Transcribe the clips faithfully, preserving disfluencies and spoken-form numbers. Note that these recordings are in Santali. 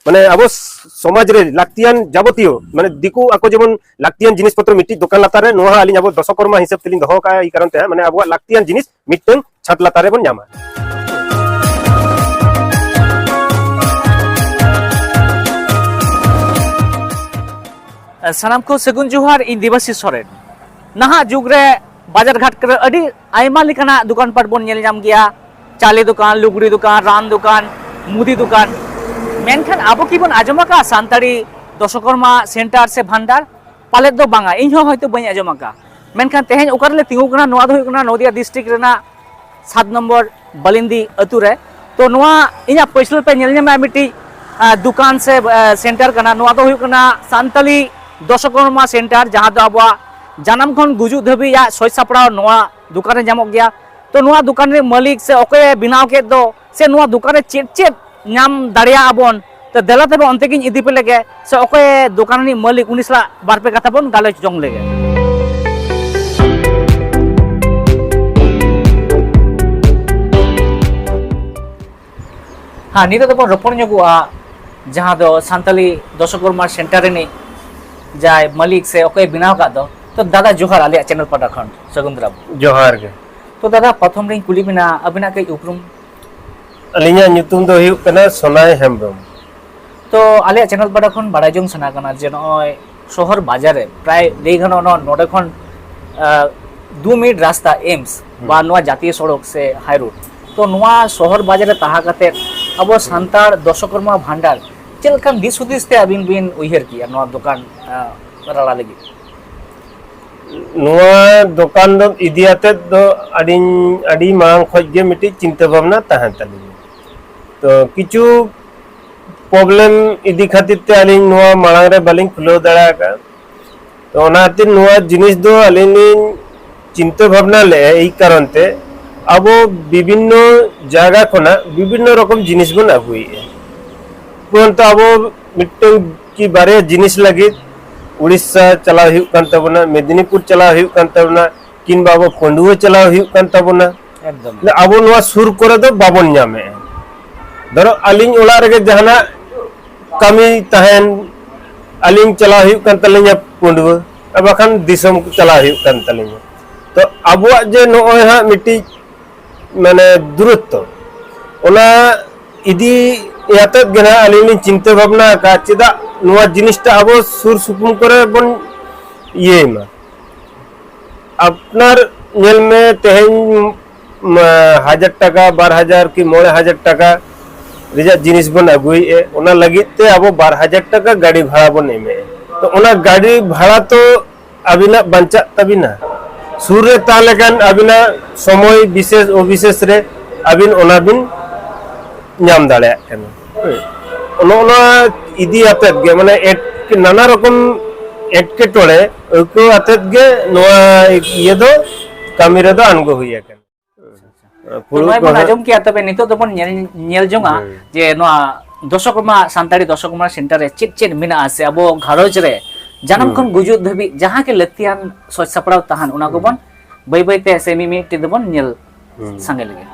ᱢᱟᱱᱮ ᱟᱵᱚ ᱥᱚᱢᱟᱡᱽ ᱨᱮ ᱞᱟᱹᱠᱛᱤᱭᱟᱱ ᱡᱟᱵᱚᱛᱤᱭᱚ, ᱢᱟᱱᱮ ᱫᱤᱠᱩ ᱟᱠᱚ ᱡᱮᱢᱚᱱ ᱞᱟᱹᱠᱛᱤᱭᱟᱱ ᱡᱤᱱᱤᱥ ᱯᱚᱛᱨᱚ ᱢᱤᱫᱴᱤᱡ ᱫᱚᱠᱟᱱ ᱞᱟᱛᱟᱨ ᱨᱮ, ᱱᱚᱣᱟ ᱦᱚᱸ ᱟᱹᱞᱤᱧ ᱟᱵᱚ ᱫᱚᱥᱚᱠᱚᱨᱢᱟ ᱦᱤᱥᱟᱹᱵ ᱛᱮᱞᱤᱧ ᱫᱚᱦᱚ ᱠᱟᱜᱼᱟ, ᱮᱭ ᱠᱟᱨᱚᱱ ᱛᱮ ᱦᱟᱸᱜ, ᱢᱟᱱᱮ ᱟᱵᱚᱣᱟᱜ ᱞᱟᱹᱠᱛᱤᱭᱟᱱ ᱡᱤᱱᱤᱥ ᱢᱤᱫᱴᱟᱝ ᱪᱷᱟᱫᱽ ᱞᱟᱛᱟᱨ ᱨᱮᱵᱚᱱ ᱧᱟᱢᱟ᱾ ᱥᱟᱱᱟᱢ ᱠᱚ ᱥᱟᱹᱜᱩᱱ ᱡᱚᱦᱟᱨ, ᱤᱧ ᱫᱮᱵᱟᱥᱤᱥ ᱥᱚᱨᱮᱱ᱾ ᱱᱟᱦᱟᱜ ᱡᱩᱜᱽ ᱨᱮ ᱵᱟᱡᱟᱨ ᱜᱷᱟᱴ ᱠᱚᱨᱮ ᱟᱹᱰᱤ ᱟᱭᱢᱟ ᱞᱮᱠᱟᱱᱟᱜ ᱫᱚᱠᱟᱱ ᱯᱟᱴ ᱵᱚᱱ ᱧᱮᱞ ᱧᱟᱢ ᱜᱮᱭᱟ, ᱪᱟᱣᱞᱮ ᱫᱚᱠᱟᱱ, ᱞᱩᱜᱽᱲᱤ ᱫᱚᱠᱟᱱ, ᱨᱟᱱ ᱫᱚᱠᱟᱱ, ᱢᱩᱫᱤ ᱫᱚᱠᱟᱱ᱾ ᱢᱮᱱᱠᱷᱟᱱ ᱟᱵᱚ ᱠᱤ ᱵᱚᱱ ᱟᱸᱡᱚᱢ ᱟᱠᱟᱫᱼᱟ ᱥᱟᱱᱛᱟᱲᱤ ᱫᱚᱥᱚᱠᱚᱨᱢᱟ ᱥᱮᱱᱴᱟᱨ ᱥᱮ ᱵᱷᱟᱱᱰᱟᱨ? ᱯᱟᱞᱮᱫ ᱫᱚ ᱵᱟᱝᱟ, ᱤᱧ ᱦᱚᱸ ᱦᱚᱭᱛᱳ ᱵᱟᱹᱧ ᱟᱸᱡᱚᱢ ᱟᱠᱟᱫᱼᱟ᱾ ᱢᱮᱱᱠᱷᱟᱱ ᱛᱮᱦᱮᱧ ᱚᱠᱟ ᱨᱮᱞᱮ ᱛᱤᱸᱜᱩ ᱠᱟᱱᱟ, ᱱᱚᱣᱟ ᱫᱚ ᱦᱩᱭᱩᱜ ᱠᱟᱱᱟ ᱱᱚᱫᱤᱭᱟ ᱰᱤᱥᱴᱨᱤᱠᱴ ᱨᱮᱱᱟᱜ ᱥᱟᱛ ᱱᱚᱢᱵᱚᱨ ᱵᱟᱞᱤᱱᱫᱤ ᱟᱹᱛᱩ ᱨᱮ᱾ ᱛᱚ, ᱱᱚᱣᱟ ᱤᱧᱟᱹᱜ ᱯᱟᱹᱪᱷᱞᱟᱹ ᱯᱮ ᱧᱮᱞ ᱧᱟᱢᱟ, ᱢᱤᱫᱴᱤᱡ, ᱟ, ᱫᱚᱠᱟᱱ ᱥᱮ, ᱟ, ᱥᱮᱱᱴᱟᱨ ᱠᱟᱱᱟ᱾ ᱱᱚᱣᱟ ᱫᱚ ᱦᱩᱭᱩᱜ ᱠᱟᱱᱟ ᱥᱟᱱᱛᱟᱞᱤ ᱫᱚᱥᱚᱠᱚᱨᱢᱟ ᱥᱮᱱᱴᱟᱨ, ᱡᱟᱦᱟᱸ ᱫᱚ ᱟᱵᱚᱣᱟᱜ ᱡᱟᱱᱟᱢ ᱠᱷᱚᱱ ᱜᱩᱡᱩᱜ ᱫᱷᱟᱹᱵᱤᱡ ᱟᱜ ᱥᱚᱡᱽ ᱥᱟᱯᱲᱟᱣ ᱱᱚᱣᱟ ᱫᱚᱠᱟᱱ ᱨᱮ ᱧᱟᱢᱚᱜ ᱜᱮᱭᱟ᱾ ᱛᱚ, ᱱᱚᱣᱟ ᱫᱚᱠᱟᱱ ᱨᱮ ᱢᱟᱹᱞᱤᱠ ᱥᱮ ᱚᱠᱚᱭᱮ ᱵᱮᱱᱟᱣ ᱠᱮᱫ ᱫᱚ, ᱥᱮ ᱱᱚᱣᱟ ᱫᱚᱠᱟᱱ ᱨᱮ ᱪᱮᱫ ᱪᱮᱫ ᱧᱟᱢ ᱫᱟᱲᱮᱭᱟᱜᱼᱟ ᱵᱚᱱ, ᱛᱚ, ᱫᱮᱞᱟ ᱛᱚᱵᱮ ᱚᱱᱛᱮ ᱜᱤᱧ ᱤᱫᱤ ᱯᱮ ᱞᱮᱜᱮ, ᱥᱮ ᱚᱠᱚᱭ ᱫᱚᱠᱟᱱ ᱨᱤᱱᱤᱡ ᱢᱟᱹᱞᱤᱠ, ᱩᱱᱤ ᱥᱟᱞᱟᱜ ᱵᱟᱨ ᱯᱮ ᱠᱟᱛᱷᱟ ᱵᱚᱱ ᱜᱟᱞᱚᱪ ᱡᱚᱝ ᱞᱮᱜᱮ᱾ ᱦᱮᱸ, ᱱᱤᱛᱚᱜ ᱫᱚᱵᱚᱱ ᱨᱚᱯᱚᱲ ᱧᱚᱜᱚᱜᱼᱟ ᱡᱟᱦᱟᱸ ᱫᱚ ᱥᱟᱱᱛᱟᱞᱤ ᱫᱚᱥᱚᱠᱚᱨᱢᱟ ᱥᱮᱱᱴᱟᱨ ᱨᱤᱱᱤᱡ ᱡᱟᱦᱟᱸᱭ ᱢᱟᱹᱞᱤᱠ ᱥᱮ ᱚᱠᱚᱭᱮ ᱵᱮᱱᱟᱣ ᱟᱠᱟᱫ ᱫᱚ᱾ ᱛᱚ, ᱫᱟᱫᱟ, ᱡᱚᱦᱟᱨ, ᱟᱞᱮᱭᱟᱜ ᱪᱮᱱᱮᱞ ᱯᱟᱦᱴᱟ ᱠᱷᱚᱱ ᱥᱟᱹᱜᱩᱱ ᱫᱟᱨᱟᱢ᱾ ᱡᱚᱦᱟᱨ ᱜᱮ᱾ ᱛᱚ, ᱫᱟᱫᱟ, ᱯᱨᱚᱛᱷᱚᱢ ᱨᱤᱧ ᱠᱩᱞᱤ ᱵᱮᱱᱟ, ᱟᱵᱤᱱᱟᱜ ᱠᱟᱹᱡ ᱩᱯᱨᱩᱢ? ᱟᱹᱞᱤᱧᱟᱜ ᱧᱩᱛᱩᱢ ᱫᱚ ᱦᱩᱭᱩᱜ ᱠᱟᱱᱟ ᱥᱚᱱᱟᱭ ᱦᱮᱢᱵᱨᱚᱢ᱾ ᱛᱚ, ᱟᱞᱮᱭᱟᱜ ᱪᱮᱱᱮᱞ ᱯᱟᱦᱴᱟ ᱠᱷᱚᱱ ᱵᱟᱲᱟᱭ ᱡᱚᱝ ᱥᱟᱱᱟ ᱠᱟᱱᱟ ᱡᱮ ᱱᱚᱜᱼᱚᱭ ᱥᱚᱦᱚᱨ ᱵᱟᱡᱟᱨ ᱨᱮ ᱯᱨᱟᱭ ᱞᱟᱹᱭ ᱜᱟᱱᱚᱜᱼᱟ, ᱱᱚᱣᱟ ᱱᱚᱰᱮ ᱠᱷᱚᱱ, ᱟᱸ, ᱫᱩ ᱢᱤᱱᱤᱴ ᱨᱟᱥᱛᱟ ᱮᱢᱥ ᱦᱩᱸ᱾ ᱵᱟ ᱱᱚᱣᱟ ᱡᱟᱛᱤᱭᱚ ᱥᱚᱲᱚᱠ ᱥᱮ ᱦᱟᱭ ᱨᱳᱰ, ᱛᱚ, ᱱᱚᱣᱟ ᱥᱚᱦᱚᱨ ᱵᱟᱡᱟᱨ ᱨᱮ ᱛᱟᱦᱮᱸ ᱠᱟᱛᱮ ᱟᱵᱚ ᱦᱩᱸ᱾ ᱥᱟᱱᱛᱟᱲ ᱫᱚᱥᱚᱠᱚᱨᱢᱟ ᱵᱷᱟᱱᱰᱟᱨ ᱪᱮᱫ ᱞᱮᱠᱟᱱ ᱫᱤᱥ ᱦᱩᱫᱤᱥ ᱛᱮ ᱟᱹᱵᱤᱱ ᱵᱤᱱ ᱩᱭᱦᱟᱹᱨ ᱠᱮᱜᱼᱟ ᱱᱚᱣᱟ ᱫᱚᱠᱟᱱ, ᱟᱸ, ᱨᱟᱲᱟ ᱞᱟᱹᱜᱤᱫ? ᱱᱚᱣᱟ ᱫᱚᱠᱟᱱ ᱫᱚ ᱤᱫᱤ ᱟᱛᱮᱫ ᱫᱚ ᱟᱹᱰᱤᱧ, ᱟᱹᱰᱤ ᱢᱟᱲᱟᱝ ᱠᱷᱚᱡ ᱜᱮ ᱢᱤᱫᱴᱤᱡ ᱪᱤᱱᱛᱟᱹ ᱵᱷᱟᱵᱽᱱᱟ ᱛᱟᱦᱮᱸ ᱛᱟᱹᱞᱤᱧᱟ᱾ ᱛᱚ, ᱠᱤᱪᱷᱩ problem ᱤᱫᱤ ᱠᱷᱟᱹᱛᱤᱨ ᱛᱮ ᱟᱹᱞᱤᱧ ᱱᱚᱣᱟ ᱢᱟᱲᱟᱝ ᱨᱮ ᱵᱟᱹᱞᱤᱧ ᱠᱷᱩᱞᱟᱹᱣ ᱫᱟᱲᱮ ᱟᱠᱟᱫᱼᱟ᱾ ᱛᱚ, ᱚᱱᱟ ᱠᱷᱟᱹᱛᱤᱨ ᱱᱚᱣᱟ ᱡᱤᱱᱤᱥ ᱫᱚ ᱟᱹᱞᱤᱧ ᱞᱤᱧ ᱪᱤᱱᱛᱟᱹ ᱵᱷᱟᱵᱽᱱᱟ ᱞᱮᱫᱼᱟ, ᱮᱭ ᱠᱟᱨᱚᱱ ᱛᱮ ᱟᱵᱚ ᱵᱤᱵᱷᱤᱱᱱᱚ ᱡᱟᱭᱜᱟ ᱠᱷᱚᱱᱟᱜ ᱵᱤᱵᱷᱤᱱᱱᱚ ᱨᱚᱠᱚᱢ ᱡᱤᱱᱤᱥ ᱵᱚᱱ ᱟᱹᱜᱩᱭᱮᱫᱼᱟ᱾ ᱩᱯᱚᱨᱚᱱᱛᱚ ᱟᱵᱚ ᱢᱤᱫᱴᱟᱝ ᱠᱤ ᱵᱟᱨᱭᱟ ᱡᱤᱱᱤᱥ ᱞᱟᱹᱜᱤᱫ ᱩᱲᱤᱥᱥᱟ ᱪᱟᱞᱟᱣ ᱦᱩᱭᱩᱜ ᱠᱟᱱ ᱛᱟᱵᱚᱱᱟ, ᱢᱮᱫᱽᱱᱤᱯᱩᱨ ᱪᱟᱞᱟᱣ ᱦᱩᱭᱩᱜ ᱠᱟᱱ ᱛᱟᱵᱚᱱᱟ, ᱠᱤᱝᱵᱟ ᱟᱵᱚ ᱯᱟᱺᱰᱩᱣᱟᱹ ᱪᱟᱞᱟᱣ ᱦᱩᱭᱩᱜ ᱠᱟᱱ ᱛᱟᱵᱚᱱᱟ᱾ ᱮᱠᱫᱚᱢ᱾ ᱟᱵᱚ ᱱᱚᱣᱟ ᱥᱩᱨ ᱠᱚᱨᱮ ᱫᱚ ᱵᱟᱵᱚᱱ ᱧᱟᱢᱮᱜᱼᱟ᱾ ᱫᱷᱚᱨᱚ, ᱟᱹᱞᱤᱧ ᱚᱲᱟᱜ ᱨᱮᱜᱮ ᱡᱟᱦᱟᱱᱟᱜ ᱠᱟᱹᱢᱤ ᱛᱟᱦᱮᱱ, ᱟᱹᱞᱤᱧ ᱪᱟᱞᱟᱣ ᱦᱩᱭᱩᱜ ᱠᱟᱱ ᱛᱟᱹᱞᱤᱧᱟ ᱯᱩᱸᱰᱣᱟᱹ, ᱟᱨ ᱵᱟᱠᱷᱟᱱ ᱫᱤᱥᱚᱢ ᱪᱟᱞᱟᱣ ᱦᱩᱭᱩᱜ ᱠᱟᱱ ᱛᱟᱹᱞᱤᱧᱟ᱾ ᱛᱚ ᱟᱵᱚᱣᱟᱜ ᱡᱮ ᱱᱚᱜᱼᱚᱭ ᱦᱟᱸᱜ ᱢᱤᱫᱴᱤᱡ ᱢᱟᱱᱮ ᱫᱩᱨᱚᱛᱛᱚ, ᱚᱱᱟ ᱤᱫᱤ ᱟᱛᱮᱫ ᱜᱮ ᱱᱟᱦᱟᱜ ᱟᱹᱞᱤᱧ ᱞᱤᱧ ᱪᱤᱱᱛᱟᱹ ᱵᱷᱟᱵᱽᱱᱟ ᱟᱠᱟᱫᱼᱟ, ᱪᱮᱫᱟᱜ ᱱᱚᱣᱟ ᱡᱤᱱᱤᱥᱴᱟ ᱟᱵᱚ ᱥᱩᱨ ᱥᱩᱯᱩᱨ ᱠᱚᱨᱮ ᱵᱚᱱ ᱤᱭᱟᱹᱭ ᱢᱟ᱾ ᱟᱯᱱᱟᱨ ᱧᱮᱞ ᱢᱮ, ᱛᱮᱦᱮᱧ ᱢᱟ, ᱦᱟᱡᱟᱨ ᱴᱟᱠᱟ, ᱵᱟᱨ ᱦᱟᱡᱟᱨ ᱠᱤ ᱢᱚᱬᱮ ᱦᱟᱡᱟᱨ ᱴᱟᱠᱟ ᱨᱮᱭᱟᱜ ᱡᱤᱱᱤᱥ ᱵᱚᱱ ᱟᱹᱜᱩᱭᱮᱫᱼᱟ, ᱚᱱᱟ ᱞᱟᱹᱜᱤᱫ ᱛᱮ ᱟᱵᱚ ᱵᱟᱨ ᱦᱟᱡᱟᱨ ᱴᱟᱠᱟ ᱜᱟᱹᱰᱤ ᱵᱷᱟᱲᱟ ᱵᱚᱱ ᱮᱢᱮᱫᱼᱟ᱾ ᱛᱚ ᱚᱱᱟ ᱜᱟᱹᱰᱤ ᱵᱷᱟᱲᱟ ᱛᱚ ᱟᱹᱵᱤᱱᱟᱜ ᱵᱟᱧᱪᱟᱜ ᱛᱟᱹᱵᱤᱱᱟ᱾ ᱥᱩᱨ ᱨᱮ ᱛᱟᱦᱮᱸ ᱞᱮᱠᱷᱟᱱ ᱟᱹᱵᱤᱱᱟᱜ ᱥᱚᱢᱚᱭ ᱵᱤᱥᱮᱥ ᱚᱵᱤᱥᱮᱥ ᱨᱮ ᱟᱹᱵᱤᱱ ᱚᱱᱟ ᱵᱤᱱ ᱧᱟᱢ ᱫᱟᱲᱮᱭᱟᱜ ᱠᱟᱱᱟ᱾ ᱦᱮᱸ᱾ ᱱᱚᱜᱼᱚ ᱱᱚᱣᱟ ᱤᱫᱤ ᱟᱛᱮᱫ ᱜᱮ, ᱢᱟᱱᱮ ᱮᱴ-, ᱱᱟᱱᱟ ᱨᱚᱠᱚᱢ ᱮᱴᱠᱮᱴᱚᱬᱮ ᱟᱹᱭᱠᱟᱹᱣ ᱟᱛᱮᱫ ᱜᱮ ᱱᱚᱣᱟ ᱤᱭᱟᱹ ᱫᱚ ᱠᱟᱹᱢᱤ ᱨᱮᱫᱚ ᱟᱬᱜᱚ ᱦᱩᱭ ᱟᱠᱟᱱᱟ᱾ ᱛᱚ ᱯᱷᱩᱲᱩᱜ ᱱᱚᱜᱼᱚᱭ ᱠᱚ ᱵᱚᱱ ᱦᱟᱸᱜ ᱟᱸᱡᱚᱢ ᱠᱮᱜᱼᱟ, ᱛᱚᱵᱮ ᱱᱤᱛᱚᱜ ᱫᱚᱵᱚᱱ ᱧᱮᱞ, ᱧᱮᱞ ᱡᱚᱝᱟ ᱦᱮᱸ᱾ ᱡᱮ ᱱᱚᱣᱟ ᱫᱚᱥᱚᱠᱚᱨᱢᱟ, ᱥᱟᱱᱛᱟᱲᱤ ᱫᱚᱥᱚᱠᱚᱨᱢᱟ ᱥᱮᱱᱴᱟᱨ ᱨᱮ ᱪᱮᱫ ᱪᱮᱫ ᱢᱮᱱᱟᱜᱼᱟ, ᱥᱮ ᱟᱵᱚ ᱜᱷᱟᱨᱚᱸᱡᱽ ᱨᱮ ᱡᱟᱱᱟᱢ ᱦᱮᱸ᱾ ᱠᱷᱚᱱ ᱜᱩᱡᱩᱜ ᱫᱷᱟᱹᱵᱤᱡ ᱡᱟᱦᱟᱸ ᱜᱮ ᱞᱟᱹᱠᱛᱤᱭᱟᱱ ᱥᱚᱡᱽ ᱥᱟᱯᱲᱟᱣ ᱛᱟᱦᱮᱱ, ᱚᱱᱟ ᱦᱮᱸ᱾ ᱠᱚᱵᱚᱱ ᱵᱟᱹᱭ ᱵᱟᱹᱭ ᱛᱮ ᱥᱮ ᱢᱤᱢᱤᱫ ᱛᱮᱫᱚ ᱵᱚᱱ ᱧᱮᱞ ᱦᱮᱸ᱾ ᱥᱟᱸᱜᱮ ᱞᱮᱜᱮ᱾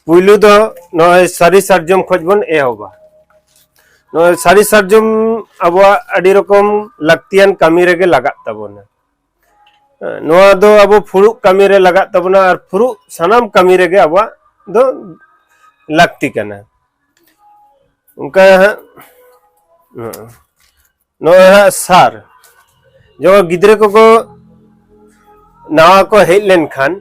ᱯᱩᱭᱞᱩ ᱫᱚ ᱱᱚᱜᱼᱚᱭ ᱥᱟᱹᱨᱤ ᱥᱟᱨᱡᱚᱢ ᱠᱷᱚᱡ ᱵᱚᱱ ᱮᱦᱚᱵᱟ᱾ ᱱᱚᱜᱼᱚᱭ ᱥᱟᱹᱨᱤ ᱥᱟᱨᱡᱚᱢ ᱟᱵᱚᱣᱟᱜ ᱟᱹᱰᱤ ᱨᱚᱠᱚᱢ ᱞᱟᱹᱠᱛᱤᱭᱟᱱ ᱠᱟᱹᱢᱤ ᱨᱮᱜᱮ ᱞᱟᱜᱟᱜ ᱛᱟᱵᱚᱱᱟ᱾ ᱦᱮᱸ, ᱱᱚᱣᱟ ᱫᱚ ᱟᱵᱚ ᱯᱷᱩᱲᱩᱜ ᱠᱟᱹᱢᱤ ᱨᱮ ᱞᱟᱜᱟᱜ ᱛᱟᱵᱚᱱᱟ ᱟᱨ ᱯᱷᱩᱲᱩᱜ ᱥᱟᱱᱟᱢ ᱠᱟᱹᱢᱤ ᱨᱮᱜᱮ ᱟᱵᱚᱣᱟᱜ ᱫᱚ ᱞᱟᱹᱠᱛᱤ ᱠᱟᱱᱟ᱾ ᱚᱱᱠᱟ ᱦᱟᱸᱜ, ᱦᱮᱸ, ᱱᱚᱜᱼᱚᱭ ᱦᱟᱸᱜ ᱥᱟᱨ, ᱡᱚᱠᱷᱚᱱ ᱜᱤᱫᱽᱨᱟᱹ ᱠᱚᱠᱚ ᱱᱟᱣᱟ ᱠᱚ ᱦᱮᱡ ᱞᱮᱱᱠᱷᱟᱱ,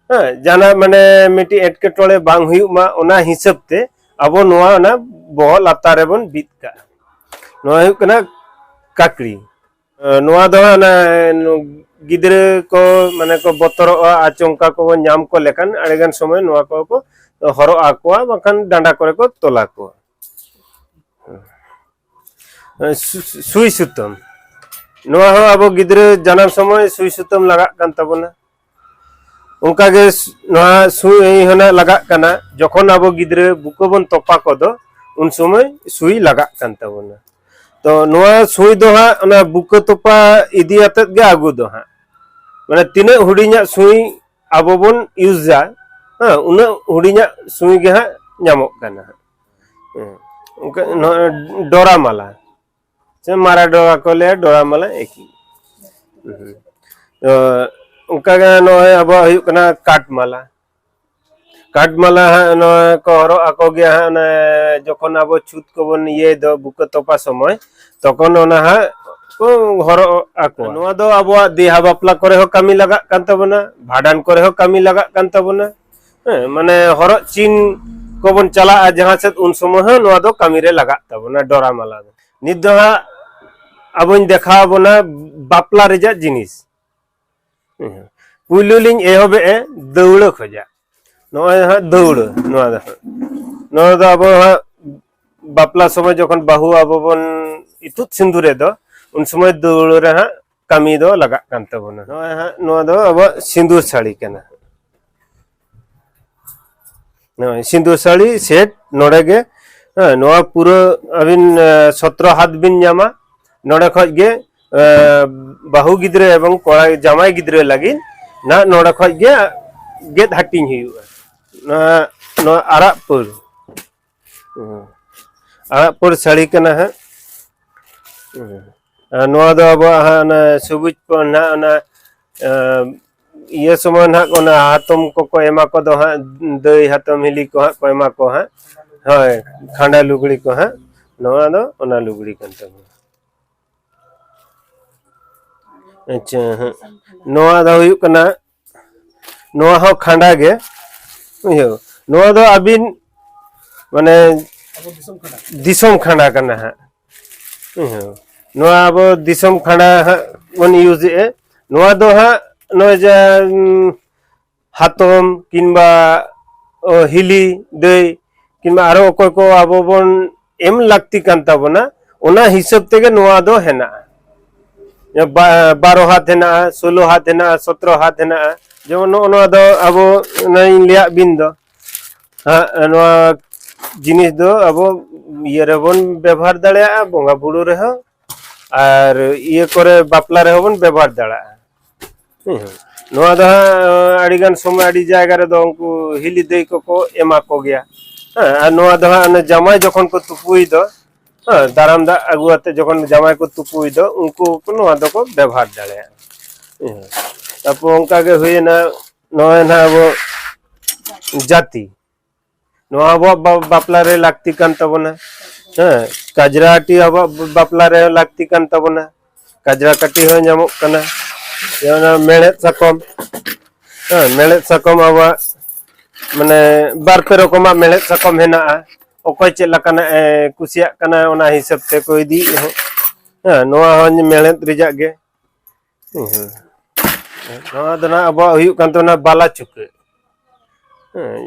ᱦᱮᱸ, ᱡᱟᱦᱟᱱᱟᱜ ᱢᱟᱱᱮ ᱢᱤᱫᱴᱤᱡ ᱮᱴᱠᱮᱴᱚᱬᱮ ᱵᱟᱝ ᱦᱩᱭᱩᱜ ᱢᱟ, ᱚᱱᱟ ᱦᱤᱥᱟᱹᱵ ᱛᱮ ᱟᱵᱚ ᱱᱚᱣᱟ ᱚᱱᱟ ᱵᱚᱦᱚᱜ ᱞᱟᱛᱟᱨ ᱨᱮᱵᱚᱱ ᱵᱤᱫ ᱠᱟᱜᱼᱟ᱾ ᱱᱚᱣᱟ ᱦᱩᱭᱩᱜ ᱠᱟᱱᱟ ᱠᱟᱠᱲᱤ᱾ ᱮ, ᱱᱚᱣᱟ ᱫᱚ ᱦᱟᱸᱜ ᱚᱱᱟ ᱜᱤᱫᱽᱨᱟᱹ ᱠᱚ ᱢᱟᱱᱮ ᱠᱚ ᱵᱚᱛᱚᱨᱚᱜᱼᱟ, ᱟᱪᱚᱢᱠᱟ ᱠᱚ ᱧᱟᱢ ᱠᱚ ᱞᱮᱠᱷᱟᱱ ᱟᱹᱰᱤᱜᱟᱱ ᱥᱚᱢᱚᱭ ᱱᱚᱣᱟ ᱠᱚ ᱠᱚ ᱦᱚᱨᱚᱜ ᱟᱠᱚᱣᱟ, ᱵᱟᱝᱠᱷᱟᱱ ᱰᱟᱸᱰᱟ ᱠᱚᱨᱮ ᱠᱚ ᱛᱚᱞ ᱟᱠᱚᱣᱟ᱾ ᱥᱩ-, ᱥᱩᱭ ᱥᱩᱛᱟᱹᱢ, ᱱᱚᱣᱟ ᱦᱚᱸ ᱟᱵᱚ ᱜᱤᱫᱽᱨᱟᱹ ᱡᱟᱱᱟᱢ ᱥᱚᱢᱚᱭ ᱥᱩᱭ ᱥᱩᱛᱟᱹᱢ ᱞᱟᱜᱟᱜ ᱠᱟᱱ ᱛᱟᱵᱚᱱᱟ᱾ ᱚᱱᱠᱟᱜᱮ ᱥ-, ᱱᱚᱣᱟ ᱥᱩᱭ ᱦᱚᱸ ᱱᱟᱜ ᱞᱟᱜᱟᱜ ᱠᱟᱱᱟ, ᱡᱚᱠᱷᱚᱱ ᱟᱵᱚ ᱜᱤᱫᱽᱨᱟᱹ ᱵᱩᱠᱟᱹ ᱵᱚᱱ ᱛᱚᱯᱟ ᱠᱚᱫᱚ, ᱩᱱ ᱥᱚᱢᱚᱭ ᱥᱩᱭ ᱞᱟᱜᱟᱜ ᱠᱟᱱ ᱛᱟᱵᱚᱱᱟ᱾ ᱛᱚ ᱱᱚᱣᱟ ᱥᱩᱭ ᱫᱚ ᱦᱟᱸᱜ ᱚᱱᱟ ᱵᱩᱠᱟᱹ ᱛᱚᱯᱟ ᱤᱫᱤ ᱟᱛᱮᱫ ᱜᱮ ᱟᱹᱜᱩ ᱫᱚ ᱦᱟᱸᱜ, ᱢᱟᱱᱮ ᱛᱤᱱᱟᱹᱜ ᱦᱩᱰᱤᱧᱟᱜ ᱥᱩᱭ ᱟᱵᱚ ᱵᱚᱱ ᱤᱭᱩᱡᱟ, ᱦᱮᱸ, ᱩᱱᱟᱹᱜ ᱦᱩᱰᱤᱧᱟᱜ ᱥᱩᱭ ᱜᱮ ᱦᱟᱸᱜ ᱧᱟᱢᱚᱜ ᱠᱟᱱᱟ ᱦᱟᱸᱜ᱾ ᱦᱮᱸ᱾ ᱚᱱᱠᱟ ᱱᱚᱜᱼᱚᱭ ᱰᱚᱨᱟ ᱢᱟᱞᱟ, ᱥᱮ ᱢᱟᱨᱟ ᱰᱚᱨᱟ ᱠᱚ ᱞᱟᱹᱭᱟ, ᱰᱚᱨᱟ ᱢᱟᱞᱟ ᱮᱠᱤ᱾ ᱦᱩᱸ᱾ ᱛᱚ ᱚᱱᱠᱟᱜᱮ ᱱᱚᱜᱼᱚᱭ ᱟᱵᱚᱣᱟᱜ ᱦᱩᱭᱩᱜ ᱠᱟᱱᱟ ᱠᱟᱴ ᱢᱟᱞᱟ᱾ ᱠᱟᱴ ᱢᱟᱞᱟ ᱦᱟᱸᱜ ᱱᱚᱣᱟ ᱠᱚ ᱦᱚᱨᱚᱜ ᱟᱠᱚ ᱜᱮᱭᱟ ᱦᱟᱸᱜ, ᱚᱱᱮ ᱡᱚᱠᱷᱚᱱ ᱟᱵᱚ ᱪᱷᱩᱛ ᱠᱚᱵᱚᱱ ᱤᱭᱟᱹᱭ ᱫᱚ, ᱵᱩᱠᱟᱹ ᱛᱚᱯᱟ ᱥᱚᱢᱚᱭ, ᱛᱚᱠᱷᱚᱱ ᱚᱱᱟ ᱦᱟᱸᱜ ᱠᱚ ᱦᱚᱨᱚᱜ ᱟᱠᱚᱣᱟ᱾ ᱱᱚᱣᱟ ᱫᱚ ᱟᱵᱚᱣᱟᱜ ᱵᱤᱦᱟ ᱵᱟᱯᱞᱟ ᱠᱚᱨᱮ ᱦᱚᱸ ᱠᱟᱹᱢᱤ ᱞᱟᱜᱟᱜ ᱠᱟᱱ ᱛᱟᱵᱚᱱᱟ, ᱵᱷᱟᱸᱰᱟᱱ ᱠᱚᱨᱮ ᱦᱚᱸ ᱠᱟᱹᱢᱤ ᱞᱟᱜᱟᱜ ᱠᱟᱱ ᱛᱟᱵᱚᱱᱟ᱾ ᱦᱮᱸ, ᱢᱟᱱᱮ ᱦᱚᱨᱚᱜ ᱪᱤᱱ ᱠᱚᱵᱚᱱ ᱪᱟᱞᱟᱜᱼᱟ ᱡᱟᱦᱟᱸ ᱥᱮᱫ, ᱩᱱ ᱥᱚᱢᱚᱭ ᱦᱚᱸ ᱱᱚᱣᱟ ᱫᱚ ᱠᱟᱹᱢᱤ ᱨᱮ ᱞᱟᱜᱟᱜ ᱛᱟᱵᱚᱱᱟ, ᱰᱚᱨᱟ ᱢᱟᱞᱟ ᱫᱚ᱾ ᱱᱤᱛ ᱫᱚ ᱦᱟᱸᱜ ᱟᱵᱚᱧ ᱫᱮᱠᱷᱟᱣ ᱟᱵᱚᱱᱟ ᱵᱟᱯᱞᱟ ᱨᱮᱭᱟᱜ ᱡᱤᱱᱤᱥ᱾ ᱦᱮᱸ᱾ ᱯᱩᱭᱞᱩ ᱞᱤᱧ ᱮᱦᱚᱵᱮᱜᱼᱟ ᱫᱟᱹᱣᱲᱟᱹ ᱠᱷᱚᱡᱟᱜ᱾ ᱱᱚᱜᱼᱚᱭ ᱦᱟᱸᱜ ᱫᱟᱹᱣᱲᱟᱹ, ᱱᱚᱣᱟ ᱫᱚ ᱦᱟᱸᱜ, ᱱᱚᱣᱟ ᱫᱚ ᱟᱵᱚ ᱦᱟᱸᱜ ᱵᱟᱯᱞᱟ ᱥᱚᱢᱚᱭ ᱡᱚᱠᱷᱚᱱ ᱵᱟᱹᱦᱩ ᱟᱵᱚ ᱵᱚᱱ ᱤᱛᱩᱫ ᱥᱤᱸᱫᱩᱨᱮ ᱫᱚ, ᱩᱱ ᱥᱚᱢᱚᱭ ᱫᱟᱹᱣᱲᱟᱹ ᱨᱮ ᱦᱟᱸᱜ ᱠᱟᱹᱢᱤ ᱫᱚ ᱞᱟᱜᱟᱜ ᱠᱟᱱ ᱛᱟᱵᱚᱱᱟ᱾ ᱱᱚᱜᱼᱚᱭ ᱦᱟᱸᱜ ᱱᱚᱣᱟ ᱫᱚ ᱟᱵᱚᱣᱟᱜ ᱥᱤᱸᱫᱩᱨ ᱥᱟᱹᱲᱤ ᱠᱟᱱᱟ᱾ ᱱᱚᱜᱼᱚᱭ ᱥᱤᱸᱫᱩᱨ ᱥᱟᱹᱲᱤ ᱥᱮᱴ ᱱᱚᱰᱮ ᱜᱮ, ᱦᱮᱸ, ᱱᱚᱣᱟ ᱯᱩᱨᱟᱹ ᱟᱹᱵᱤᱱ, ᱮ, ᱥᱚᱛᱨᱚ ᱦᱟᱛ ᱵᱤᱱ ᱧᱟᱢᱟ᱾ ᱱᱚᱰᱮ ᱠᱷᱚᱡ ᱜᱮ, ᱮ, ᱵᱟᱹᱦᱩ ᱜᱤᱫᱽᱨᱟᱹ ᱮᱵᱚᱝ ᱠᱚᱲᱟ ᱡᱟᱢᱟᱭ ᱜᱤᱫᱽᱨᱟᱹ ᱞᱟᱹᱜᱤᱫ ᱱᱟᱜ ᱱᱚᱰᱮ ᱠᱷᱚᱡ ᱜᱮ ᱜᱮᱫ ᱦᱟᱹᱴᱤᱧ ᱦᱩᱭᱩᱜᱼᱟ᱾ ᱱᱚᱣᱟ, ᱱᱚᱣᱟ ᱟᱨᱟᱜ ᱯᱟᱹᱲ, ᱦᱮᱸ, ᱟᱨᱟᱜ ᱯᱟᱹᱲ ᱥᱟᱹᱲᱤ ᱠᱟᱱᱟ ᱦᱟᱸᱜ᱾ ᱦᱮᱸ᱾ ᱟᱨ ᱱᱚᱣᱟ ᱫᱚ ᱟᱵᱚᱣᱟᱜ ᱦᱟᱸᱜ ᱚᱱᱟ ᱥᱚᱵᱩᱡ ᱯᱟᱹᱲ ᱱᱟᱜ ᱚᱱᱟ, ᱮ, ᱤᱭᱟᱹ ᱥᱚᱢᱚᱭ ᱱᱟᱦᱟᱜ ᱚᱱᱟ ᱦᱟᱛᱚᱢ ᱠᱚᱠᱚ ᱮᱢᱟ ᱠᱚᱫᱚ ᱦᱟᱸᱜ, ᱫᱟᱹᱭ ᱦᱟᱛᱚᱢ ᱦᱤᱞᱤ ᱠᱚ ᱦᱟᱸᱜ ᱠᱚ ᱮᱢᱟ ᱠᱚ ᱦᱟᱸᱜ᱾ ᱦᱳᱭ, ᱠᱷᱟᱸᱰᱟ ᱞᱩᱜᱽᱲᱤ ᱠᱚ ᱦᱟᱸᱜ᱾ ᱱᱚᱣᱟ ᱫᱚ ᱚᱱᱟ ᱞᱩᱜᱽᱲᱤ ᱠᱟᱱ ᱛᱟᱵᱚᱱᱟ᱾ ᱟᱪᱪᱷᱟ, ᱦᱮᱸ᱾ ᱱᱚᱣᱟ ᱫᱚ ᱦᱩᱭᱩᱜ ᱠᱟᱱᱟ, ᱱᱚᱣᱟ ᱦᱚᱸ ᱠᱷᱟᱸᱰᱟ ᱜᱮ, ᱵᱩᱡᱷᱟᱹᱣ᱾ ᱱᱚᱣᱟ ᱫᱚ ᱟᱹᱵᱤᱱ, ᱢᱟᱱᱮ, ᱟᱵᱚ ᱫᱤᱥᱚᱢ ᱠᱷᱟᱸᱰᱟ᱾ ᱫᱤᱥᱚᱢ ᱠᱷᱟᱸᱰᱟ ᱠᱟᱱᱟ ᱦᱟᱸᱜ᱾ ᱦᱮᱸ᱾ ᱱᱚᱣᱟ ᱟᱵᱚ ᱫᱤᱥᱚᱢ ᱠᱷᱟᱸᱰᱟ ᱦᱟᱸᱜ ᱵᱚᱱ ᱤᱭᱩᱡᱽ ᱮᱫᱼᱟ᱾ ᱱᱚᱣᱟ ᱫᱚ ᱦᱟᱸᱜ ᱱᱚᱜᱼᱚᱭ ᱡᱮ, ᱩᱸ, ᱦᱟᱛᱚᱢ ᱠᱤᱝᱵᱟ, ᱚ, ᱦᱤᱞᱤ ᱫᱟᱹᱭ ᱠᱤᱝᱵᱟ ᱟᱨᱚ ᱚᱠᱚᱭ ᱠᱚ ᱟᱵᱚ ᱵᱚᱱ ᱮᱢ ᱞᱟᱹᱠᱛᱤ ᱠᱟᱱ ᱛᱟᱵᱚᱱᱟ, ᱚᱱᱟ ᱦᱤᱥᱟᱹᱵ ᱛᱮᱜᱮ ᱱᱚᱣᱟ ᱫᱚ ᱦᱮᱱᱟᱜᱼᱟ᱾ ᱵᱟ-, ᱵᱟᱨᱚ ᱦᱟᱛ ᱦᱮᱱᱟᱜᱼᱟ, ᱥᱳᱞᱳ ᱦᱟᱛ ᱦᱮᱱᱟᱜᱼᱟ, ᱥᱚᱛᱨᱚ ᱦᱟᱛ ᱦᱮᱱᱟᱜᱼᱟ᱾ ᱡᱮᱢᱚᱱ ᱱᱚᱜᱼᱚ ᱱᱚᱣᱟ ᱫᱚ ᱟᱵᱚ ᱚᱱᱟᱧ ᱞᱟᱹᱭᱟᱫ ᱵᱤᱱ ᱫᱚ ᱦᱟᱸᱜ, ᱱᱚᱣᱟ ᱡᱤᱱᱤᱥ ᱫᱚ ᱟᱵᱚ ᱤᱭᱟᱹ ᱨᱮᱵᱚᱱ ᱵᱮᱵᱚᱦᱟᱨ ᱫᱟᱲᱮᱭᱟᱜᱼᱟ, ᱵᱚᱸᱜᱟ ᱵᱩᱨᱩ ᱨᱮᱦᱚᱸ, ᱟᱨ ᱤᱭᱟᱹ ᱠᱚᱨᱮ ᱵᱟᱯᱞᱟ ᱨᱮᱦᱚᱸ ᱵᱚᱱ ᱵᱮᱵᱚᱦᱟᱨ ᱫᱟᱲᱮᱭᱟᱜᱼᱟ᱾ ᱦᱮᱸ, ᱱᱚᱣᱟ ᱫᱚ ᱦᱟᱸᱜ ᱟᱹᱰᱤᱜᱟᱱ ᱥᱚᱢᱚᱭ ᱟᱹᱰᱤ ᱡᱟᱭᱜᱟ ᱨᱮᱫᱚ ᱩᱱᱠᱩ ᱦᱤᱞᱤ ᱫᱟᱹᱭ ᱠᱚᱠᱚ ᱮᱢᱟ ᱠᱚᱜᱮᱭᱟ᱾ ᱦᱮᱸ, ᱟᱨ ᱱᱚᱣᱟ ᱫᱚ ᱦᱟᱸᱜ ᱚᱱᱮ ᱡᱟᱶᱟᱭ ᱡᱚᱠᱷᱚᱱ ᱠᱚ ᱛᱩᱯᱩᱭ ᱫᱚ, ᱦᱮᱸ, ᱫᱟᱨᱟᱢ ᱫᱟᱜ ᱟᱹᱜᱩ ᱟᱛᱮ ᱡᱚᱠᱷᱚᱱ ᱡᱟᱶᱟᱭ ᱠᱚ ᱛᱩᱯᱩᱭ ᱫᱚ, ᱩᱱᱠᱩ ᱠᱚ ᱱᱚᱣᱟ ᱫᱚᱠᱚ ᱵᱮᱵᱚᱦᱟᱨ ᱫᱟᱲᱮᱭᱟᱜᱼᱟ᱾ ᱦᱮᱸ, ᱛᱟᱨᱯᱚᱨ ᱚᱱᱠᱟ ᱜᱮ ᱦᱩᱭᱮᱱᱟ, ᱱᱚᱜᱼᱚᱭ ᱱᱟᱦᱟᱜ ᱟᱵᱚ ᱡᱟᱹᱛᱤ, ᱱᱚᱣᱟ ᱟᱵᱚᱣᱟᱜ ᱵᱟ-, ᱵᱟᱯᱞᱟ ᱨᱮ ᱞᱟᱹᱠᱛᱤ ᱠᱟᱱ ᱛᱟᱵᱚᱱᱟ᱾ ᱦᱮᱸ, ᱠᱟᱡᱽᱨᱟᱴᱤ ᱟᱵᱚᱣᱟᱜ ᱵ-, ᱵᱟᱯᱞᱟ ᱨᱮ ᱞᱟᱹᱠᱛᱤ ᱠᱟᱱ ᱛᱟᱵᱚᱱᱟ᱾ ᱠᱟᱡᱽᱨᱟ ᱠᱟᱹᱴᱤ ᱦᱚᱸ ᱧᱟᱢᱚᱜ ᱠᱟᱱᱟ᱾ ᱡᱮᱢᱚᱱ ᱚᱱᱟ ᱢᱮᱲᱦᱮᱫ ᱥᱟᱠᱚᱢ, ᱦᱮᱸ, ᱢᱮᱲᱦᱮᱫ ᱥᱟᱠᱚᱢ ᱟᱵᱚᱣᱟᱜ ᱢᱟᱱᱮ ᱵᱟᱨ ᱯᱮ ᱨᱚᱠᱚᱢᱟᱜ ᱢᱮᱲᱦᱮᱫ ᱥᱟᱠᱚᱢ ᱦᱮᱱᱟᱜᱼᱟ᱾ ᱚᱠᱚᱭ ᱪᱮᱫ ᱞᱮᱠᱟᱱᱟᱜ ᱮ ᱠᱩᱥᱤᱭᱟᱜ ᱠᱟᱱᱟ, ᱚᱱᱟ ᱦᱤᱥᱟᱹᱵ ᱛᱮᱠᱚ ᱤᱫᱤᱭᱮᱫ ᱦᱚᱸ᱾ ᱦᱮᱸ, ᱱᱚᱣᱟ ᱦᱚᱸ ᱢᱮᱲᱦᱮᱫ ᱨᱮᱭᱟᱜ ᱜᱮ᱾ ᱦᱮᱸ, ᱱᱚᱣᱟ ᱫᱚ ᱱᱟᱜ ᱟᱵᱚᱣᱟᱜ ᱦᱩᱭᱩᱜ ᱠᱟᱱ ᱛᱟᱵᱚᱱᱟ ᱵᱟᱞᱟ ᱪᱩᱠᱟᱹᱜ᱾ ᱦᱮᱸ,